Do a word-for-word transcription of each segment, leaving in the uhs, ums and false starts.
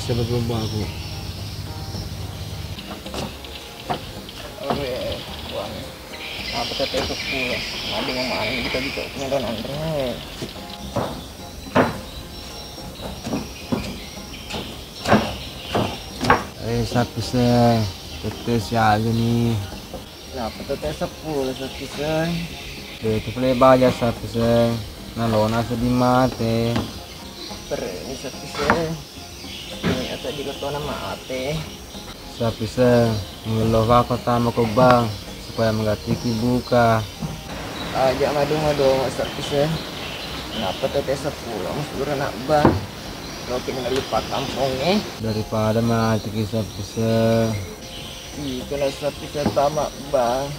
Coba belum aku. Oke, buang. Apa tete sepuluh? Madu mau main kita gitu. Ini udah nandre. Eh, sapise, tette siaga ni. Napa tete sepuluh, sapise? Tete pale baja, sapise. Nalona sedih mate. Perni, sapise. Ini asa di letona mate. Sapise, ngello wako tama ko bank supaya menggatiki buka. Aja madung-madung, sapise. Napa tete sepuluh, mas guru nak bank. Lo kita lupa kampung nih. Daripada mati ki, sapise. Iko na sapise tama bank.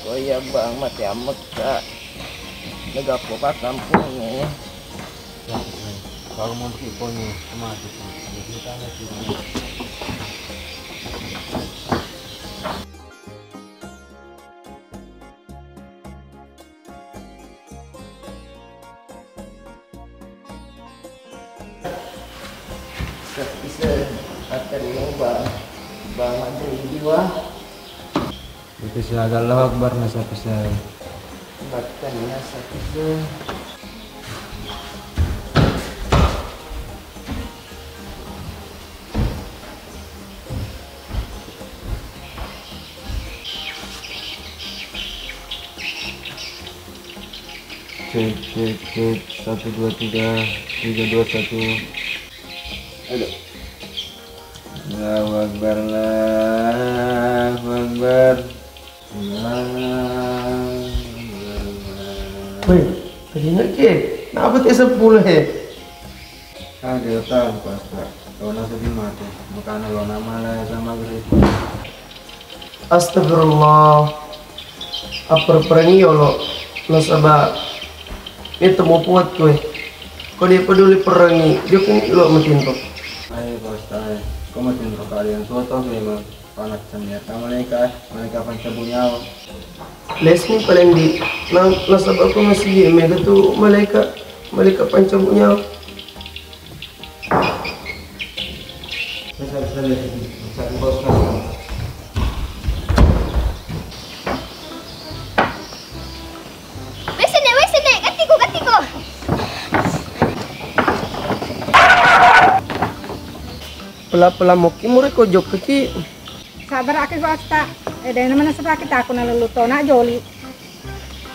Ko iya bank mate amekka. Negappo pakkampungnge. Baru mau ki poni mati ki. Jadi kita mati. Bisa atari bang, bang Madri jiwa. Itu siaga Allahu Akbar, nasa bisa. Bahkan nasa bisa. Cek, cek, cek. Satu, dua, tiga. Tiga, dua, satu. Halo. Allahu Akbar, Allahu Akbar. Allahu Akbar. Woi, tadi ngerti, eh? Kenapa teh sepuluh, eh? Ah, dia tahu, Pak. Lona sedih mati. Makanya lona malah sama gede. Astagfirullah. Apper-perengi yolo. Nasaba itu mau puat kue. Kau dia peduli perengi, dia kan lo matinro. Ayo, Pak Ustaz. Kau matinro kalian tua toh memang. Panak seniat malaika, malaika pancabu nyawa. Lesni paling di, na, nasaba ko masih mega tu malaika, malaika pancabu nyawa. Wes, wes, wes, wes. Wes, ne, wes, ne, gatiko, gatiko. Pela-pela moki mure ko jokka ki. Sabar aki, Pak Ustaz. Eh, dena mana sebab kita aku nalulu tona joli.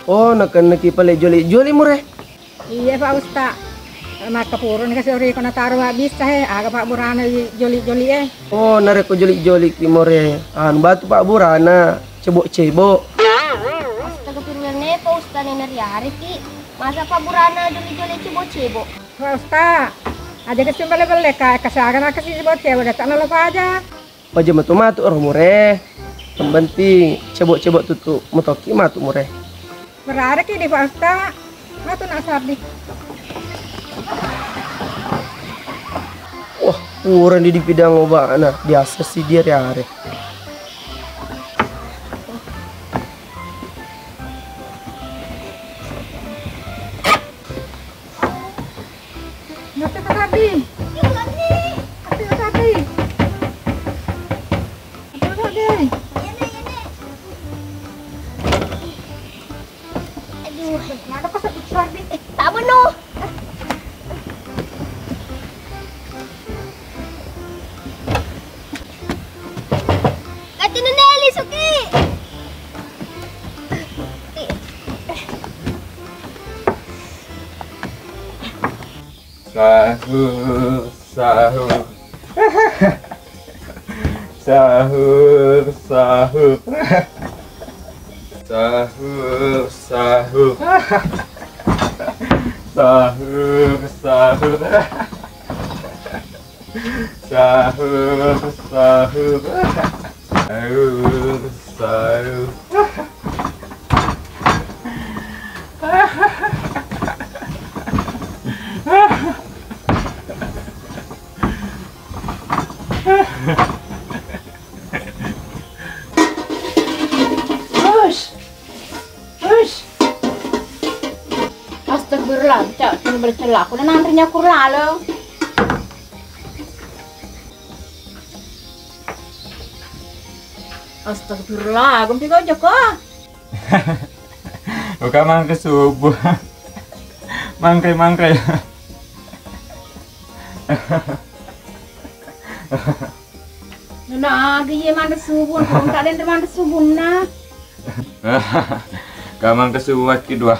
Oh, nakenna ki pale joli-joli mure. Iya, Pak Ustaz. Maka purun kasi ori kona taro wa bisa he, aga Pak Burana joli-joli eh. Oh, narekko joli-joli ki more, anu batu Pak Burana, cebo-cebo. Astagfirullahaladzim, Pak Ustaz, nena riare ki. Masa Pak Burana joli-joli cebo-cebo? Pak Ustaz, aja kasi belle-belle ka, kasi aga na kasi cebo-cebo, datang lo aja. Paja matu-matu ro mure. Yang penting cebo-cebo tutu motoki matu mure. Berarti di Pak Ustaz. Matu nak sabdi. Wah, kurang di dipidang obana. Biasa sih dia riare. Ngerti tak tadi? Ngerti tak tadi? Ngerti tak tadi? Aduh, mana pas aku tadi? Eh, tak bunuh. Kati Nene, lisuki. Sahur, sahur. Sahur, sahur. Sahur, sahur. Sahur, sahur. Sahur, sahur. Sahur, sahur. Hush. Hush. Astagfirullah, cak, cuma bercela. Aku nanti nyakur lalu. Astagfirullah, gumpi kau joko. Uka mangke subuh. Mangke, mangke. Nana aga iye manre subuh, kau tak ada manre subuh na. Ka mangke subuh wakki dua.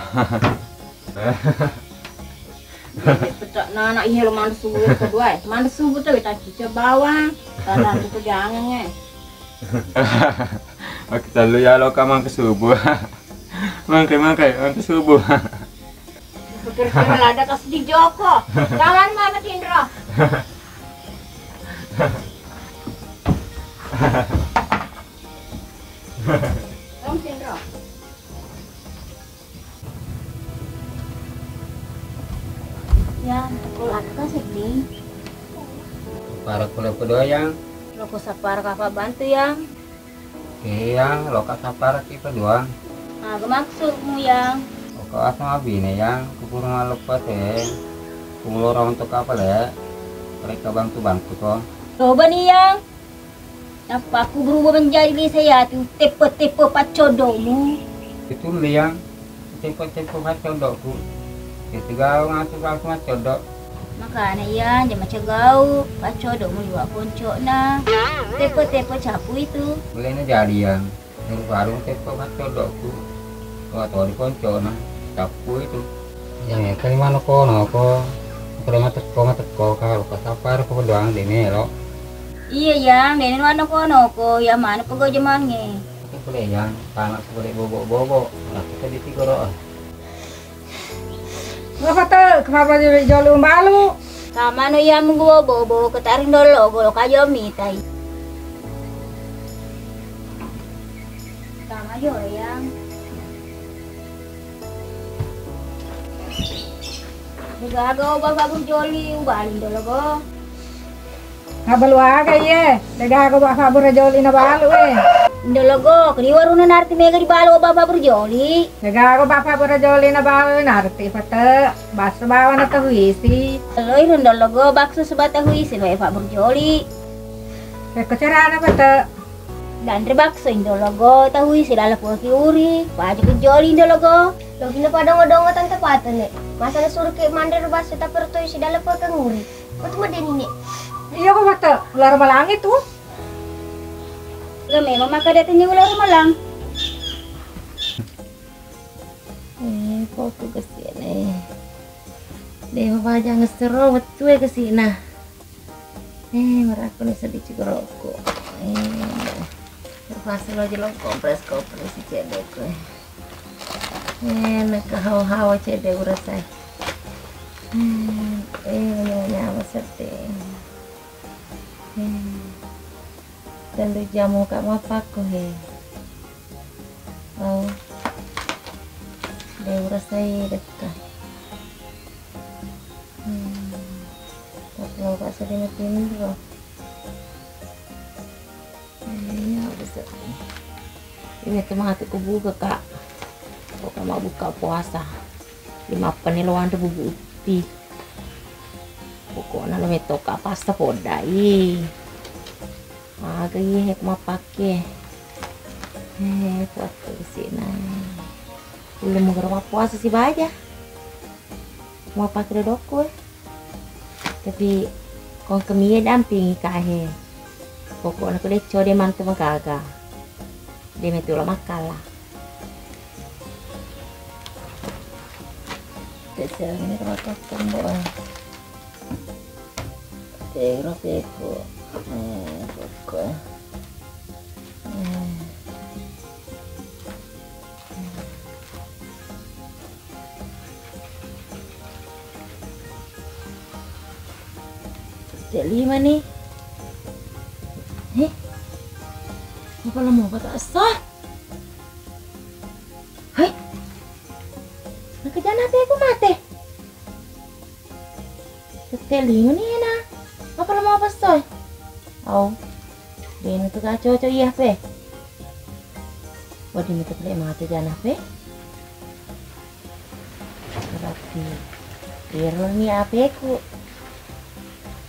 Petak nana iye lo manre subuh kedua, eh. Manre subuh tu, tak cicak bawang. Tanah tu pegangan, eh. Oke, talu ya lo ka mangke subuh. Mangke, mangke, mangke subuh. Kira-kira lada kas di Joko. Kawan mana Tindro? Om Tindro. Ya, aku laka sedih. Para kulo kedua yang. Lo ko sapara kapa bantu yang. Oke, Yang, loka sapparaki paduang. Aga maksudmu, Yang? Loka asma bine, Yang, kupurung maloppa te. Kumulorong untuk apa, Le? Mereka bantu-bantu ko. Coba nih, Yang. Apa aku berubah menjadi bisa ya tu tepe-tepe paccodokmu? Betul, Le, Yang. Tepo-tepo paccodokku. Ketegau ngasup aku maccodok. Makana iya, jama cegau, paccodokmu liwa koncokna. Tepo-tepo capu itu. Bolehna jadi, Yang. Baru-baru tepo maccodokku. Wa toni koncokna. Capu itu. Yang ya, kali mana kono ko? Kalau matekko, matekko, kalau kasapar ko doang de melo. Iya, Yang, dene wano kono ko, ya mana pego jemange. Aku boleh, Yang, panas boleh bobo-bobo. Aku tadi tigoro. Apa tu? Kenapa jadi jolo balu? Kamano iya mengguo bobo ketaring dolo golo kajo mitai. Tama jo yang. Gaga oba babu joli ubali dolo go. Nabalu aga iye, degaga Bapak Burjoli nabalu e. Ndologo, kedi waruna narti mega dibalu Bapak Burjoli. Degaga Bapak Burjoli nabalu narti pete, basso bawana tahu isi. Loi ro ndologo bakso sebata tahu isi bae Pak Burjoli. Pekko carana pete. Danre bakso indologo tahu isi lala puaki uri, paja kejoli indologo. Logina padongo-dongo tante patene. Masa na suruh ke manre ro bakso tapi ro tahu isi lala puaki uri. Matu madeni ne. Iya ko mata ular malang itu. Lo memang maka datangnya ular malang. Eh, foto ke sini. Dewa bajang sero betul ke sini. Eh, meraku nih sedih juga rokok. Eh, terpaksa lo aja lo kompres kompres si cedek gue. Eh, nak hawa-hawa cedek urasai. Eh, eh, nyawa sedih. Eh, tendu jamu kak mapakku he. Oh, de urasai dekka. Hmm, tapi lo kak sedih makin ro. Iya, bisa. Ini tuh mati ku buka, Kak. Pokoknya mau buka puasa. Lima apa nih lo anre bubu uti. Pokoknya lo meto ka pasta podai. Aga iye ku mappake. Eh, kuat sih nah. Belum mau puasa sih baja. Mau pakai dodokku eh. Tapi kong kemie dampingi kahe. Pokokna ko decco de mantu magaga. De metu lo makkala. Kecilnya kalau toko mbok. Tero peko. Eh, peko. Eh. Cek lima nih. Eh? Apa lama apa tak sah? Hai. Nakejana apa aku mate? Tette lima ni na. Apa lo mau pesan? Au. Dena tu ka cocok iya pe. Wadi mi tepele mate jana pe. Berarti ero ni apeku.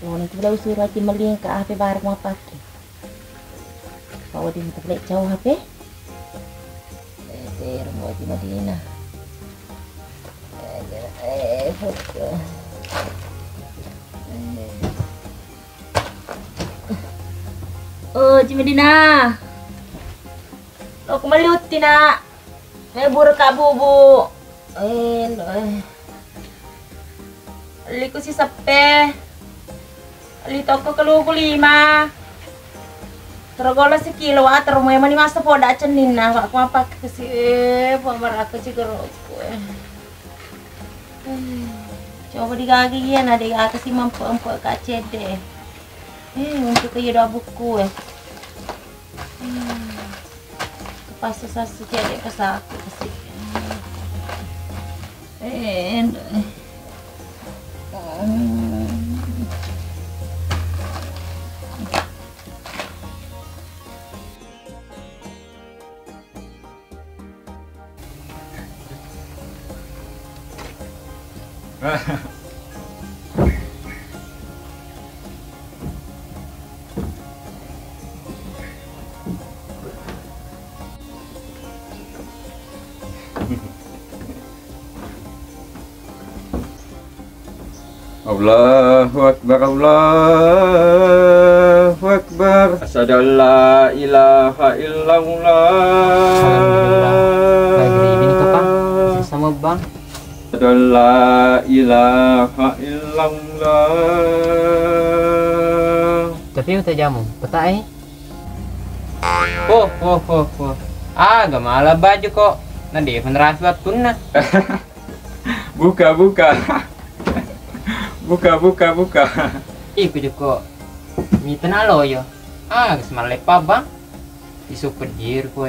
Wong tu lau suruh aja meling ke ape baru mau pakai. Pawa di mutu pale cau H P. Eh, terus mau di Madinah. Eh, eh, foto. Eh. Oh, Ci Madinah. Lo kembali utti, Nak. Eh, buru ka bubu. Eh, lo, eh. Liku si seppe. Li tokko kaluku lima. Terogolo sikilo, wa, tero memang ni masa poda cenninna, wa, ku apa kasi, eh, pamara aku cigarokku, eh. Eh, coba digagi iya, na digaki si mampu-, empu ka cedde. Eh, untuk ke iya doa buku, eh. Eh, kepasa sasu cedde pasaku kasi. Eh, endo, eh. Allahu Akbar, Allahu Akbar. Asyhadu an la ilaha illallah. Alhamdulillah. Baik, ini ke, Pak? Bisa sama, Bang? Asyhadu an la ilaha illallah. Tapi uta jamu, peta, eh? Oh, oh, oh, oh. Ah, gak malah baju kok. Nah, dia pun rapi waktunna. Buka, buka. Buka, buka, buka. Iku joko. Mita na loyo. Ah, semalai pa, Bang. Isu pedir kowe.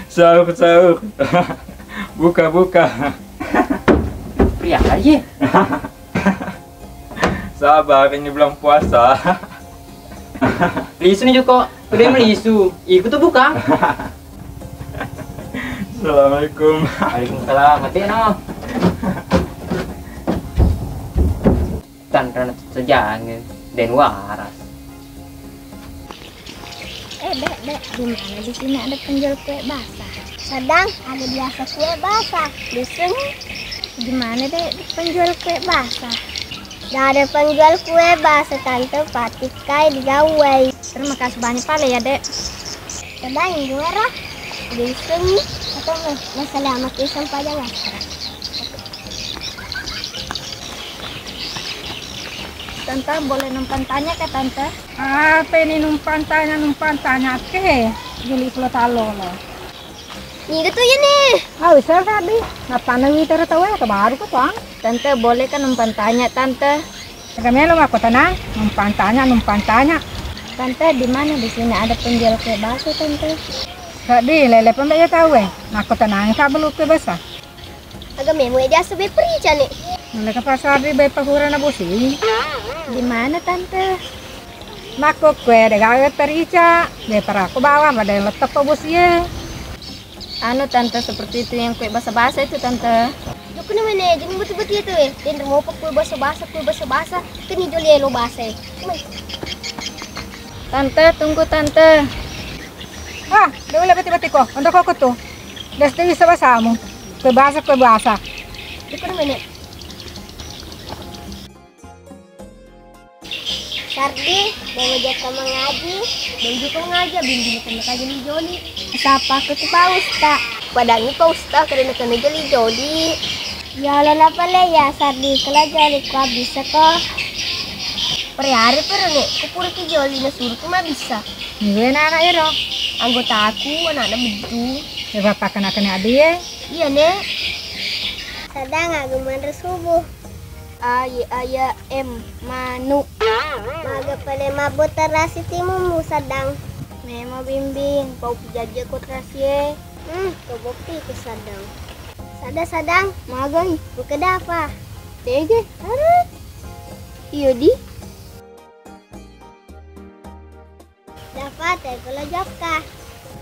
Sahur, sahur. Buka, buka. Pria aja. Sabar, ini bulan puasa. Lisu ni joko. Udah melisu. Iku tuh buka. Assalamualaikum. Waalaikumsalam. Mati no. Tanrana tutu jange, den waras. Eh, Dek, Dek, di mana di sini ada penjual kue basah? Sadang, ada biasa kue basah. Di sini? Di mana, Dek, penjual kue basah? Tidak ada penjual kue basah, Tante, patikai di gawai. Terima kasih banyak pale ya, Dek. Sadang, dua roh. Di sini atau mas-, masalah mati sampah jangan. Tante, boleh numpang tanya ke, Tante? Apa ini numpang tanya, numpang tanya ke? Juli pulo talo lo. Niga tu ya nih? Ah, bisa tadi. Napana witara tahu ya, baru ke, Bang. Tante, boleh kan numpang tanya, Tante? Aga melo makkutana, numpang tanya, numpang tanya. Tante, di mana di sini ada penjual kue bakso, Tante? Seddi, lele pembe ya tahu eh. Makkutana, tak belu kue basah. Aga memo ya jasa be perica nih. Mereka pasar di be pahura na bosi. Di mana, Tante? Makko kue de gawe perica, be paraku bawang pada letep bosi e. Anu, Tante, seperti itu yang kue basah-basah itu, Tante. Jokka na mene, jeng betul-betul itu eh. Den mau kue basah-basah, kue basah-basah. Kini joli elo basah eh. Tante, tunggu, Tante. Ah, de ulle beti-beti ko. Untuk kau tu. Des de bisa basamu. Kue basah, kue basah. Jokka na mene. Sardi, mau ngajak kamu ngaji? Mau juga ngaji, bimbing kamu kaji joli. Siapa aku tuh Pak Ustaz? Padangi Pak Ustaz, karena kamu joli-joli. Ya Allah, napa le ya, Sardi? Kalau joli ku bisa kok. Perihari perene, ku pura ki joli, na suruh ku ma bisa. Ini anak ya dong. Anggota aku, anak-anak bedu. Ya, bapak kena-kena dia. Iya, Nek. Sadang aku manre subuh. A, Y, A, Y, M, manu. Maga pale mabbu terasi timumu, Sadang? Memo bimbing, pau pijajje ko terasi e. Hmm, ko bokki ku, Sadang. Sada, Sadang, magai? Buka dafa. Tege, are. Iyo di. Dafa, tegolo jokka.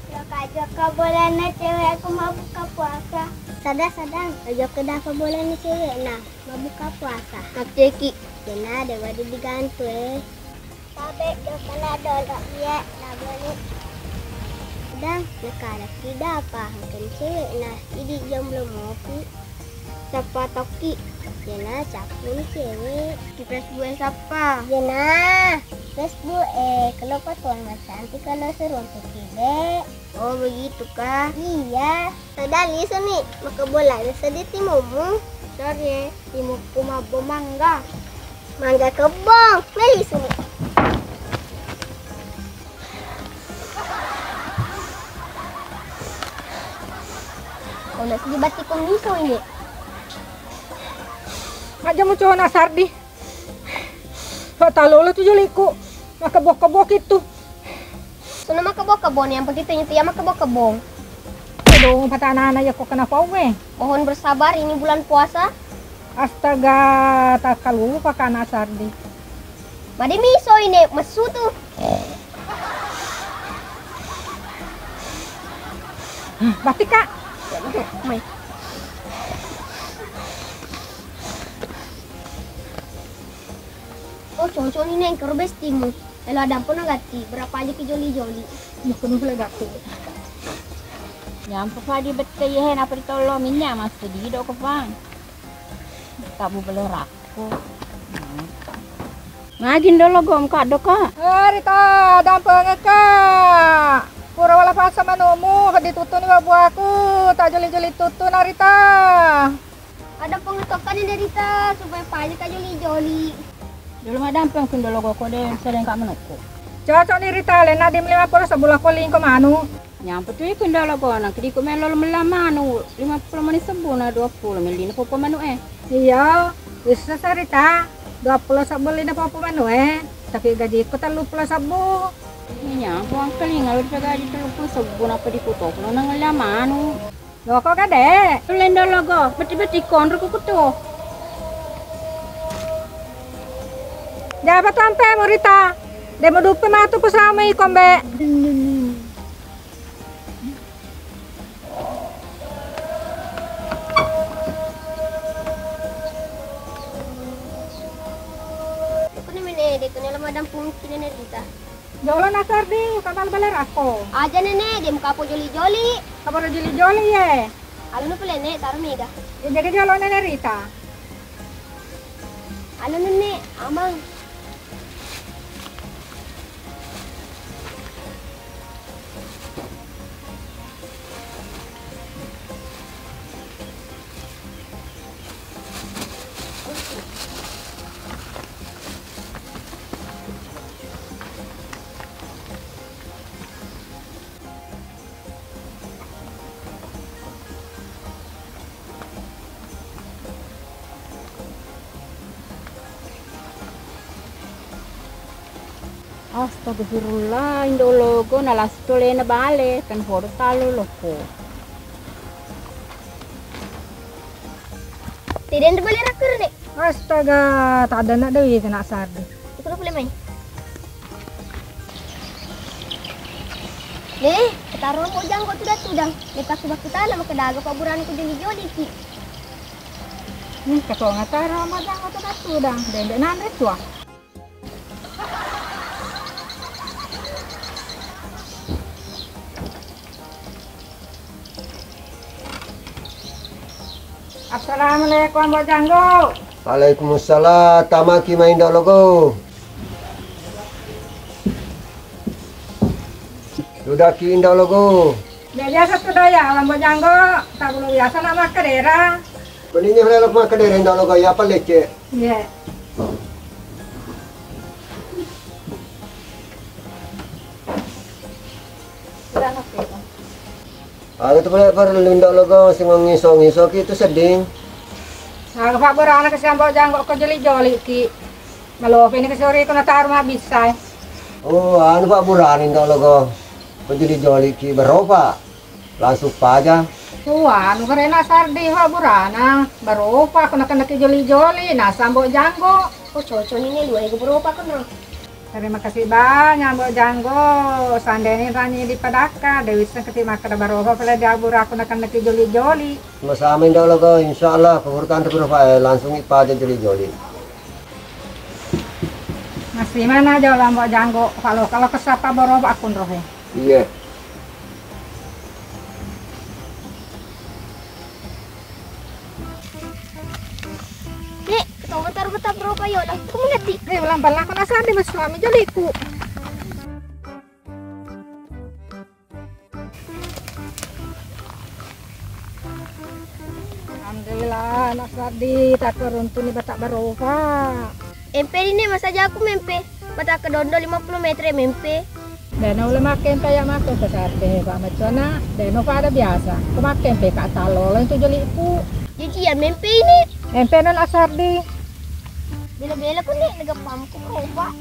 Jokka-jokka bolana cewekku mabbuka puasa. Sada, Sadang, jokka dafa bolana cewekna mabbuka puasa. Macceki. Dena de wadi digantu e. Abe, jokana dolo, iya, laboni. Dang, nakala tidak paham kan cewek nah, jadi jomblo mopi. Sappa tokki, yena cappuni cewek. Di Facebook e sappa? Yena Facebook e, kalau foto cantik kalau seru untuk tidak. Oh, begitu kah? Iya. Tadang lisu ni, maka bola sedih timumu. Sorry, timukku mabbo mangga. Mangga kebong, melisu ni. Ono sedih batik miso ini. Aja muncul nasar di. Pak talolo tu juliku. Maka bokka-bokka itu. Suna maka bokka-bong, yang begitu itu ya maka bokka-bong. Aduh, patana anak ya kok kenapa we? Mohon bersabar, ini bulan puasa. Astaga, tak kalu pakai anak sardi. Madi miso ini, mesu tu. Batik, Kak. Mai. Oh, cocok ni, Neng, karo bestimu. Elo adampo na gatti, berapa aja ki joli-joli? Bukan pula gatti. Nyampe padi bette ye, napa ditollo minyak, mas, sedih dok ko, Pang. Tak bu beli rakko. Ngagin dolo gom kak doka. Eh, Rita, dampengeka. Pura wala pasa manumu, ditutuni wa buaku, tak joli-joli tutu na, Rita. Ada pengetokkan ini, Rita, supaya banyak aja joli-joli. Dulu madampeng kun dolo goko de, sedeng kak menukku. Cocok ni, Rita, lena dim lima puluh sebulan ko lingko manu. Nyampe tu ikun dolo gona, kediku melo mela manu, lima puluh mani sebbu na dua puluh melina popo manu e. Iya, bisa sa, Rita, dua puluh sebbu lina popo manu e. Tapi gajiku tellu puluh sebbu. Iya, buang kelinga lu gaji tellu puluh sebbu, napa dikuto, kalau nang mela manu. Loko kade. Lendo logo, beti-beti konro kukutu. Jaba tampe murita. Demo dupe matu pesame ikombe. Kone mene de kone lama dampung kine ne Rita. Jolo na Sardi, kamal bale rako. Aja nene, de mukapo joli-joli. Kabar joli-joli ye. Alunu pale ne, taru mega. Ye, jaga jolo nene Rita. Alunu ne, amang. Astagfirullah, indo logo nalasu tolena bale, kan podo talo loko. Tidak ada bale raker, Dek. Astaga, tak ada nak dewi kena sardi. Itu pale mai. Le, ketaro mo janggo tudang-tudang. Le, pasu bakutana makedaga pabburani ku joli-joli ki. Hmm, ketonga taro mo janggo tudang-tudang. Dende nanre tua. Assalamualaikum, Ambo Janggo. Waalaikumsalam. Tamaki mai Indo Logo. Dudaki Indo Logo. Biasa tu daya, Ambo Janggo. Tak perlu biasa nak makan daerah. Mendingnya kalau makan daerah Indo Logo ya apa lecek. Iya. Aga tu pale parellu Indo Logo, sing mangiso-ngiso ki tu sedding. Aga pabburana kasi Ambo Janggo ko joli-joli ki. Malope ni kasi ori ko nataru mabissa. Oh, anu pabburana Indo Logo. Ko joli-joli ki baropa. Langsung paja. Wah, anu karena sardi pabburana. Baropa ko nakenna ki joli-joli, nasa Ambo Janggo. Oh, cocok ni, dua ego baropa ko na. Terima kasih banyak, Mbok Janggo. Seandainya tanya di Padaka, Dewi sengketi makkeda baropa pale diabur aku nakan neki joli-joli. Sama-sama Indo Logo, insya Allah, keburu tante berupa, eh, langsung ipaja joli-joli. Masih mana jauh lambok janggo, kalau, kalau kesapa boro aku rohe. Iya. Nek, ketemu taruh betap bro payo lah. Aku mengerti. Nek, ulang pernah aku nasar di suami joliku. Alhamdulillah, anak Sardi tak keruntun di batak barofa. Empe ini masa jaku mempe. Batak kedondo lima puluh meter mempe. Dena ule makke empe ya makke ke Sardi, Pak Macana. Dena pada biasa. Ku makke empe kak talo, lain tu jeliku. Jadi ya mempe ini. Empe nana Sardi. Bela-bela ku nih, lega pamku roba.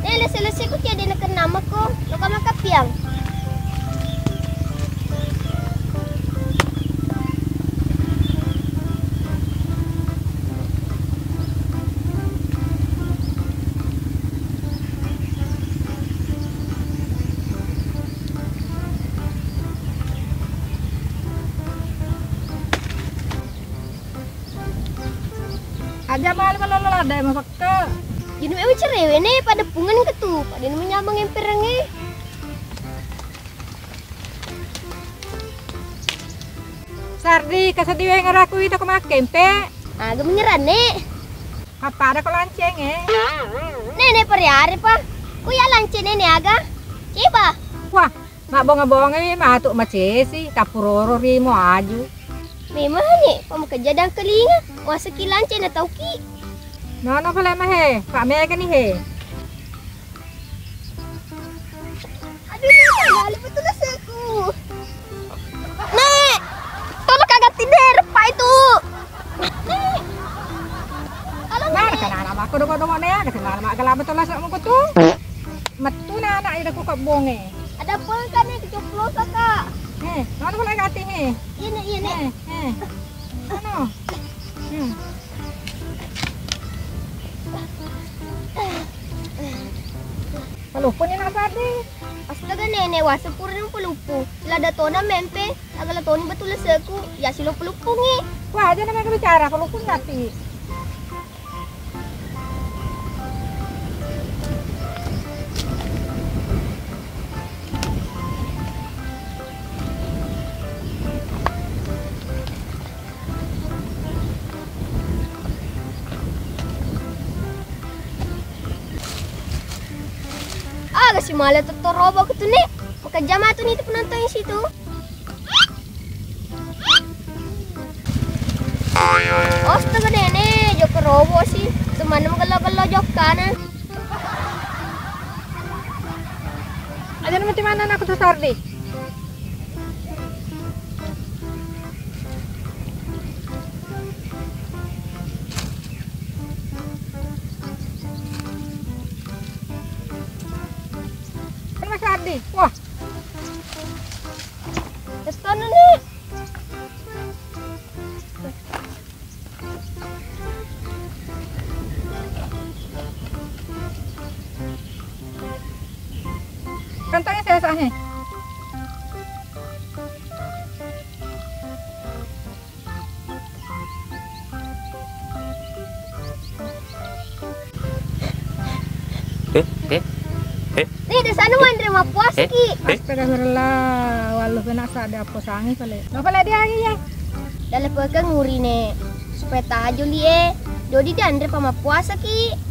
Eh, lese-lese ku tiada nak kena mako, lo kama kapiang. Aja malu kalau lada emang pekka. Jinu emang cerewe ne pada pungan ketu, pada menyambang emperange. Sardi, kasediwe ngaraku ita ko makkempe. Aga mengerane. Apa ada ko lanceng eh? Nene pariare pa. Ku ya lanceng nene aga. Coba. Wah, mabbonga-bonga matu macesi, tapuroro rimo aju. Memang ne, pamakejja dangkelinga, wasaki lanceng na tauki. Nono pale mahe, pak mega ni he. Aduh, lalu betul seku. Nek, tolong kagak tidur, Pak itu. Nek. Tolong, mana Nek. Kan anak aku dong dong ne, ada kenal mak gelap betul lah sama kutu. Metu na anak ida ku kebonge. Ada apa kan nih kecoplos kak? Nih, mana boleh ganti nih? Iya nih, iya nih. Nih, nih. Mana? Hmm. Pelupuni nak Sardi. Astaga nene, wase purani pelupung. Lada tona mempe, agala toni betul leseku. Ya silo pelupung ni. Wah, aja namanya bicara pelupung nanti. Aga simala tettorobo ku tu ne. Makejja matu ni tu penonton situ. Astaga nene, jokka robo si. Semanna magello-gello jokkana. Aja nama ti mana aku tu Sardi. Kan Mas Ardi. Wah. Testono ni. Kan tanya saya sahnya. Eh, eh, eh. Nih, di sana Andre mappuasa ki. Astagfirullah, wallu pena sada apposangi pale. Napa lagi ya? Dalam pekan ngurine supaya tajuli e. Dodi di Andre pa mappuasa ki.